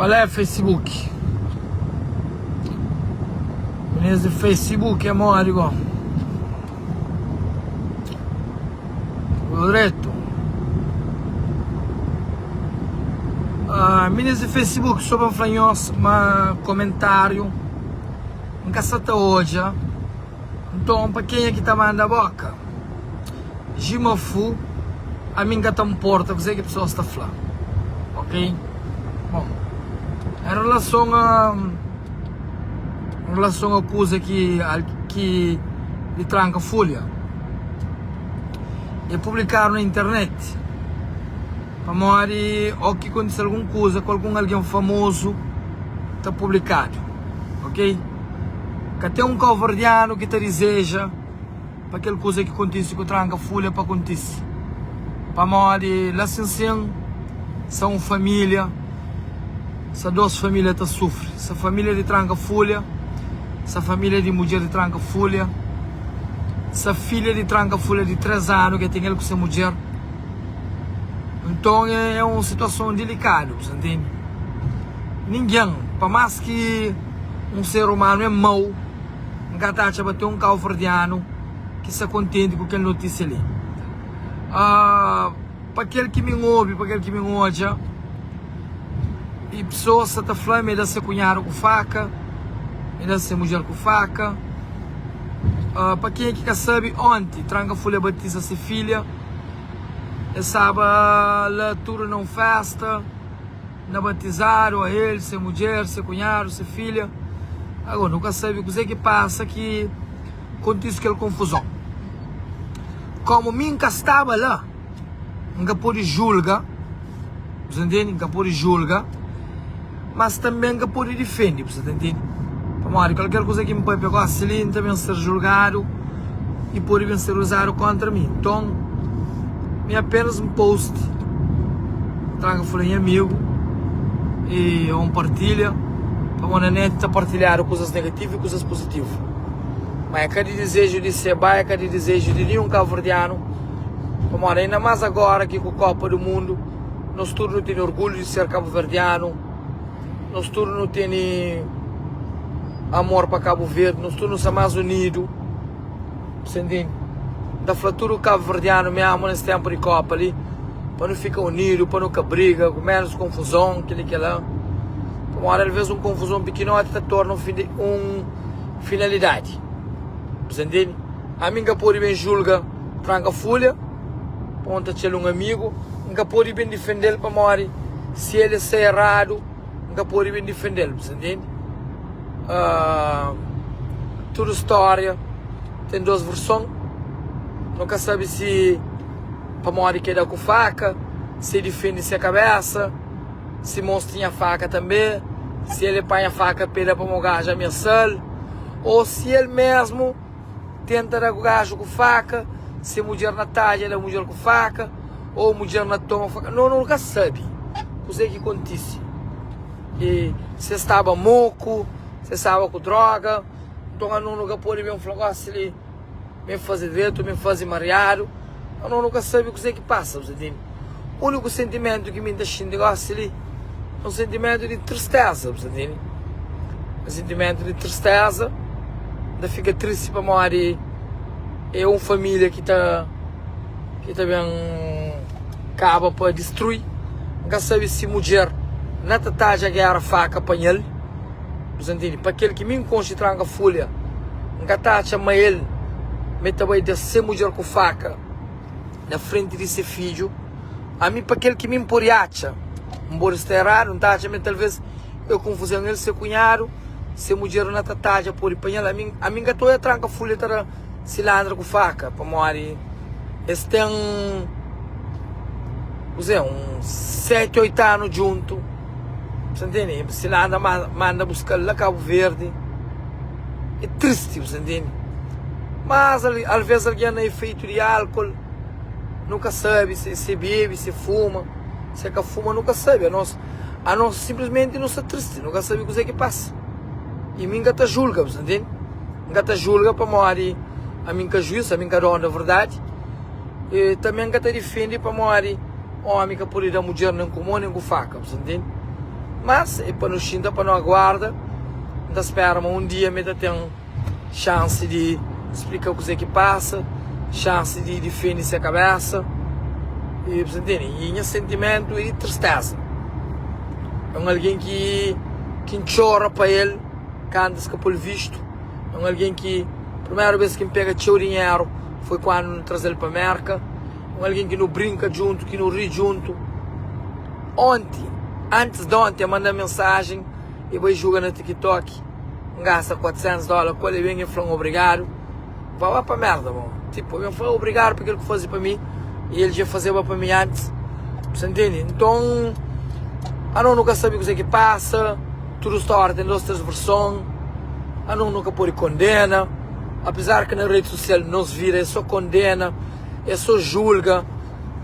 Qual é Facebook? Minis di Facebook é modi go? Tudo dretu? Ah, minis di Facebook so pa N fla nhos ma komentáriu N ka sa ta odja. Nton pa kenha ki ta manda boka? Jimafu, ami N ka ta nporta kuzê ki pesoas ta fla. Ok? Bon, en relason a en relason a kuza ki ki di tranka fulha é publikadu na internet pamodi ô ki kontise algun kuza ku algun algen famozu ta publikadu. Ok? Ka ten un kauverdianu ki ta dizeja pa kel kuza ki kontise ku tranka fulha pa kontise. Pamodi la sin sin sa un familia, sa dos familia ta sufri. Sa familia di tranka fulha, sa familia di mudjer di tranka fulha, sa filha di tranka fulha di 3 anu ke ten el ku se mudjer. Nton é un situason dilikadu, bu sa ntende? Ningen, pa más ki un ser umanu é mau, N ka ta atxa ba ten un kauverdianu ki sta kontenti ku kel notisia li. Pa kel ki mi N obi, pa kel ki mi N odja, i pesoas sa ta fla ma e da se kunhadu ku faka, e da se mudjer ku faka. Pa kenha ki ka sabe, onti Tranka Fulha batiza se filha, e staba la tudu na un festa. Na batizadu, ael, se mudjer, se kunhadu, se filha. Agora, nu ka sabe kuzê ki pasa ki kontise kel konfuzon. Kómu mi N ka staba la, N ka pode julga, bu sa ntende? N ka pode julga, mas tanbê N ka pode difende, bu sa ta ntende? Pamodi kalker kuza ki N pâpia gósi li, N ta ben ser julgadu i pode ben ser uzadu kóntra mi. Nton, mi apenas N post, Tranka fla nha amigu i un partilha, pamodi na net ta partilhadu kuzas negativu i kuzas puzitivu. Ma é ka di dizeju di Seba, é ka di dizeju di ninhun kabuverdianu, pamodi ainda más agora ki ku Kopa du Mundu, nos tudu nu tene orgulhu di ser kabuverdianu. Nos tudu nu tene amor pa Kabu Verdi, nos tudu nu sta más unidu. Bu ntende? N ta fla tudu kabuverdianu mésmu nes ténpu di kópa li, pa nu fika unidu, pa nu ka briga, ku ménus konfuzon, kel-li kel-la. Pamodi alvês un konfuzon pikinoti ta torna un finalidadi. Bu sta ntende? Ami N ka pode ben julga tranka fulha. Pa N ta txel un amigu, N ka pode ben difende-l pamodi si el sta eradu, N ka pode ben difende-l, bu sta ntende? Tudu stória ten dos verson, nu ka sabe si pamodi ki el da ku faka, si el difende se kabésa, si mos tinha faka tanbe, si el panha faka pa el da pamodi gaju amiasa-l, ô si el mésmu. Tenta da gaju ku faka, se mudjer na tadja da mudjer ku faka, ou mudjer na toma faka. No, no ka sabi kuze ki kontise. E se staba moku, se staba ku droga, nton ano no ka pode ben fla gosi li ben faze dretu, ben faze mariadu. Ano no ka sabi kuze ki pasa, bu sa ntende? Uniku sentimentu ki mi ta xinti gosi li é un sentimentu di tristeza, bu sa ntende? Un sentimentu di tristeza, N ta fika tristi pamodi é un familia ki ta ki ta ben kaba pa distrui. N ka sabe si mudjer na ta tadja gera faka panha-l, bu sa ntende? Pa kel ki mi N konxe tranka fulha, N ka ta atxa ma el ma el ta bai da se mudjer ku faka. Na frenti di se fidju. Ami pa kel ki mi N pode atxa, N pode sta eradu, N ta atxa ma talvês é konfuzon el se kunhadu, se mudjer na ta tadja pode panha-l. Ami, ami N ka ta odja tranka fulha ta da silandra ku faka, pamodi es ten kuzê, uns 7, 8 anu djuntu. Bu sta ntende? Silandra manda buska-l la Kabu Verdi. É tristi, bu sta ntende? Mas alvês algen na efeitu di álkol, nu ka sabe se se bebe, se fuma, se ka fuma, nu ka sabe. Anos, anos sinplismenti nu sta tristi, nu ka sabe kuzê ki pasa. I mi N ka ta julga, bu sta ntende? N ka ta julga pamodi ami N ka juís, ami N ka donu da verdadi. I tanbê N ka ta difende pamodi ómi ka pode da mudjer nen ku mô nen ku faka, bu sta ntende? Mas é pa nu xinta pa nu aguarda. N ta spera ma un dia mi ta ten xansi di splika kuzê ki pasa, xansi di difende se kabésa. I bu ta ntende? I nha sentimentu é di tristeza. É un algen ki ki N txora pa el kantu es ka pô-l vistu. É un algen ki primeru bês ki N pega txeu dinheru foi kandu N traze-l pa Mérka. Un algen ki nu brinka djuntu, ki nu ri djuntu. Onti, antis di onti, el manda-m mensajen e bai juga na TikTok. N gasta 400 dóla ku el, el ben e fla-m obrigadu. N fla, ba pa merda, bo. Tipo, el ben fla obrigadu pa kel ki faze pa mi i el dja fazeba pa mi antis. Bu sta ntende? Nton, anos nu ka sabe kuzê ki pasa. Tudu stória ten dos, tres verson. Anos nu ka pode kondena. Apezar ki na redi sosial nos vida é sô kondena, é sô julga.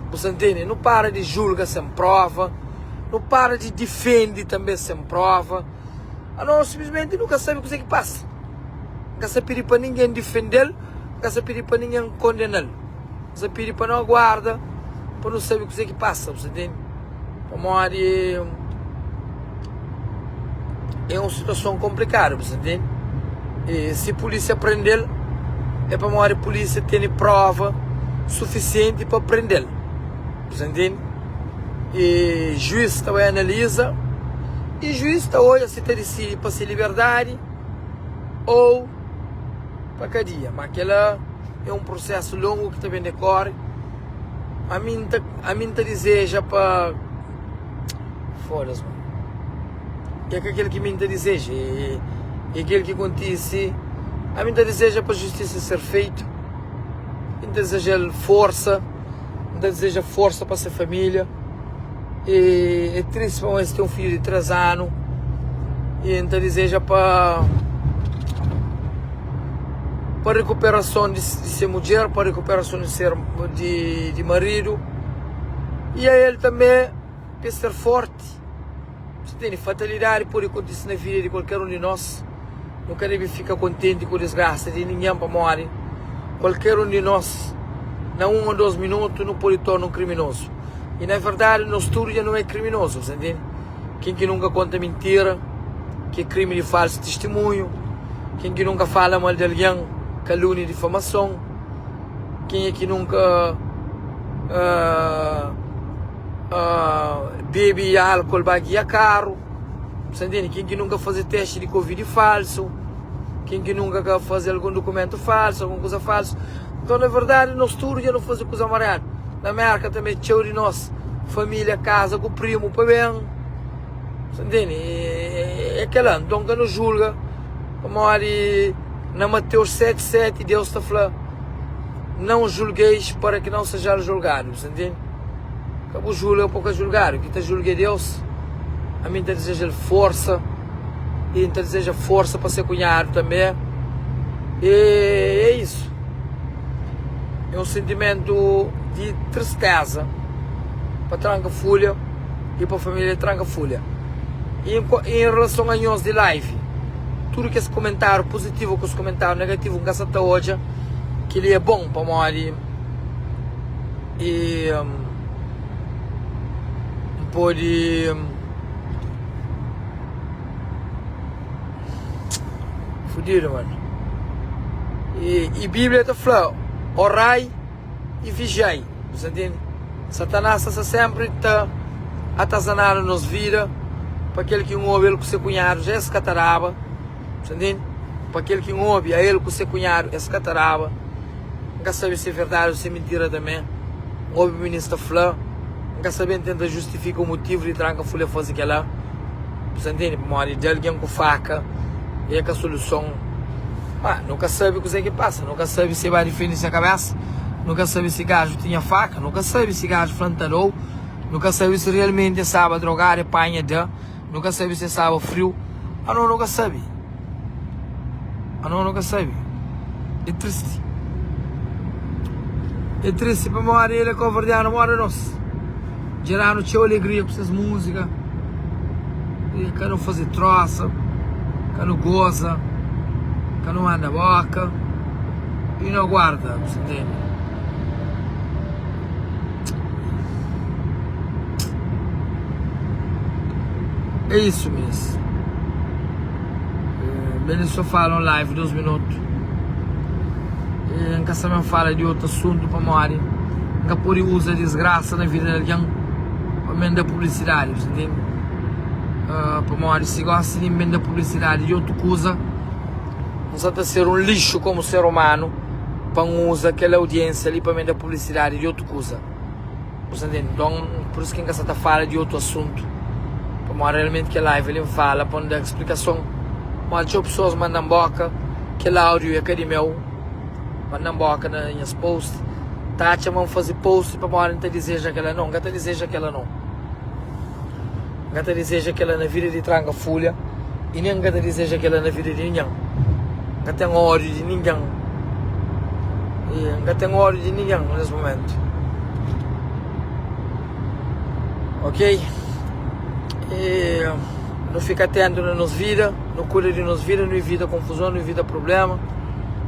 Bu sta ntende? Nu para di julga sen prova, nu para di difende tanbê sen prova. Anos simplesmenti nu ka sabe kuzê ki pasa. N ka sta pidi pa ningen difende-l, N ka sta pidi pa ningen kondena-l. N sta pidi pa nu aguarda pa nu sabe kuzê ki pasa, bu sta ntende? Pamodi é un situason konplikadu, bu sta ntende? E si pulísia prende-l, é pamodi pulísia tene prova sufisienti pa prende-l, bu sta ntende? E juiz ta bai analiza i juiz ta odja si ta disidi pa se liberdadi ou pa kadia. Ma kela é un prusesu longu ki ta ben dekore. Ami N ta, ami N ta dizeja pa. Foda-s, mano. É ka kel ki mi N ta dizeja, é, é kel ki kontise. Ami N ta dizeja pa justisa ser feitu. N ta dizeja-l forsa, N ta dizeja forsa pa se família. E é tristi pamodi es ten un fidju di 3 anu. E N ta dizeja pa pa rekuperason di se mudjer, pa rekuperason di se di maridu i a el tanbe pa el ser forti. Bu ta ntende? Fatalidadi pode kontise na vida di kualker un di nos. Nu ka debe fika kontenti ku disgrasa di ningen pamodi kualker un di nos na un ô dos minutu nu pode torna un kriminozu. I na verdadi nos tudu dja nu é kriminozu, bu ta ntende? Ken ki nunka konta mintira, ki é krimi di falsu tistimunhu, ken ki nunka fala mal di algen, kalúnia i difamason, kenha ki nunka bebe álkol ba gia karu, bu sta ntende? Ken ki nunka faze testi di covid falsu, ken ki nunka ka faze algun dukumentu falsu, algun kuza falsu. Nton, na verdadi, nos tudu dja nu faze kuza mariadu. Na Mérka tanbê, txeu di nos família kaza ku primu pa ben. Sa ntende? É kel-la. Nton, ka nu julga pamodi na Mateus 7, 7, Deus ta fla, Não julgueis para que não sejais julgados. Sa ntende? Ka bu julga pa bu ka julgadu. Ki ta julga é Deus. Ami N ta dizeja-l forsa i N ta dizeja forsa pa se kunhadu tanbê. E é isu. É un sentimentu di tristeza pa Tranka Fulha i pa família di Tranka Fulha. I en relason a nhos di live, tudu kes komentáriu puzitivu ku kes komentáriu negativu, N ka sa ta odja kel-li é bon pamodi i N pode. Fudidu mano. E, e Bíblia ta fla, orai e vigiai. Você entende? Satanás sta sempre ta atazanado nos vida pa kel ki obi el ku se cunhado já es ka ta daba. Você entende? Pa kel ki obi a el ku se cunhado es ka ta daba. N ka sabe se é verdade ou se é mentira também. N obi minis ta fla. N ka sabe N tenta justifika o motivo di tranka fulha faze kela. Bu sa ntende? Pamodi da algen ku faka é ka soluson. Ma nu ka sabe kuzê ki pasa. Nu ka sabe si e ba difende se kabesa. Nu ka sabe si gaju tinha faka. Nu ka sabe si gaju fla N ta da-u. Nu ka sabe si realmenti e staba drogadu e panha da. Nu ka sabe si e staba friu. Ano nu ka sabe. Ano nu ka sabe. É tristi. É tristi pamodi el é koverdianu moda nos. Dja da-nu txeu alegria ku ses múzika. E ka nu faze trosa, ka nu goza, ka nu manda boka i nu aguarda, bu sa ntende? É isso minis. Ben li so fala un live 2 minuto. N ka sa ben fala di otu asuntu pamodi N ka pode uza disgrasa na vida di algen pa ben da publisidadi, bu sta ntende? Pamodi si gosi di N ben da publisidadi di otu kuza, N sa ta ser un lixu komu ser umanu pa N uza kel audiensia li pa ben da publisidadi di otu kuza. Bu sta ntende? Nton, pur isu ki N ka sa ta fala di otu asuntu, pamodi realmenti kel live li N fala pa N da splikason, pamodi txeu pesoas manda-m boka, kel audiu é ka di meu, manda-m boka na nhas post, ta atxa ma N faze post pamodi N ta dizeja kel-la. Nau, N ka ta dizeja kel-la nau. N ka ta dizeja kel-la na vida di tranka fulha i nen N ka ta dizeja kel-la na vida di ningen. N ka ten ódiu di ningen i N ka ten ódiu di ningen nes mumentu. Ok? I nu fika atentu na nos vida, nu kuida di nos vida, nu ivita konfuzon, nu ivita prubléma.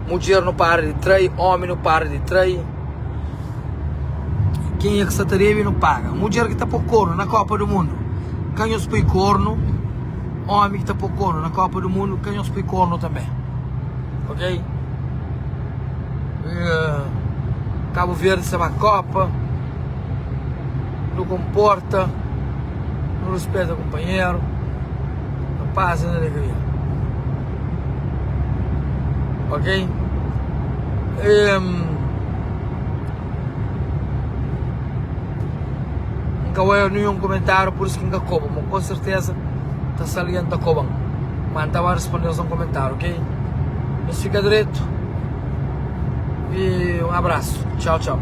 Mudjer nu para di trai, ómi nu para di trai. Kenha ki sta ta debe nu paga. Mudjer ki ta po kornu na kopa du mundu ka nhos poi kornu. Omi ki ta po kornu na kopa du mundu ka nhos poi kornu tanbe. Ok? Kabu Verdi sta ba kopa. Nu konporta, nu ruspeta kunpanheru, na pas i na alegria. Ok? N ka oia ninhun kumentáriu pur isu ki N ka koba, ma ku serteza ta sta algen ta koba-m. Ma N ta ba responde-s na un kumentáriu, ok? Nhos fika dretu i un abrasu. Txau, txau.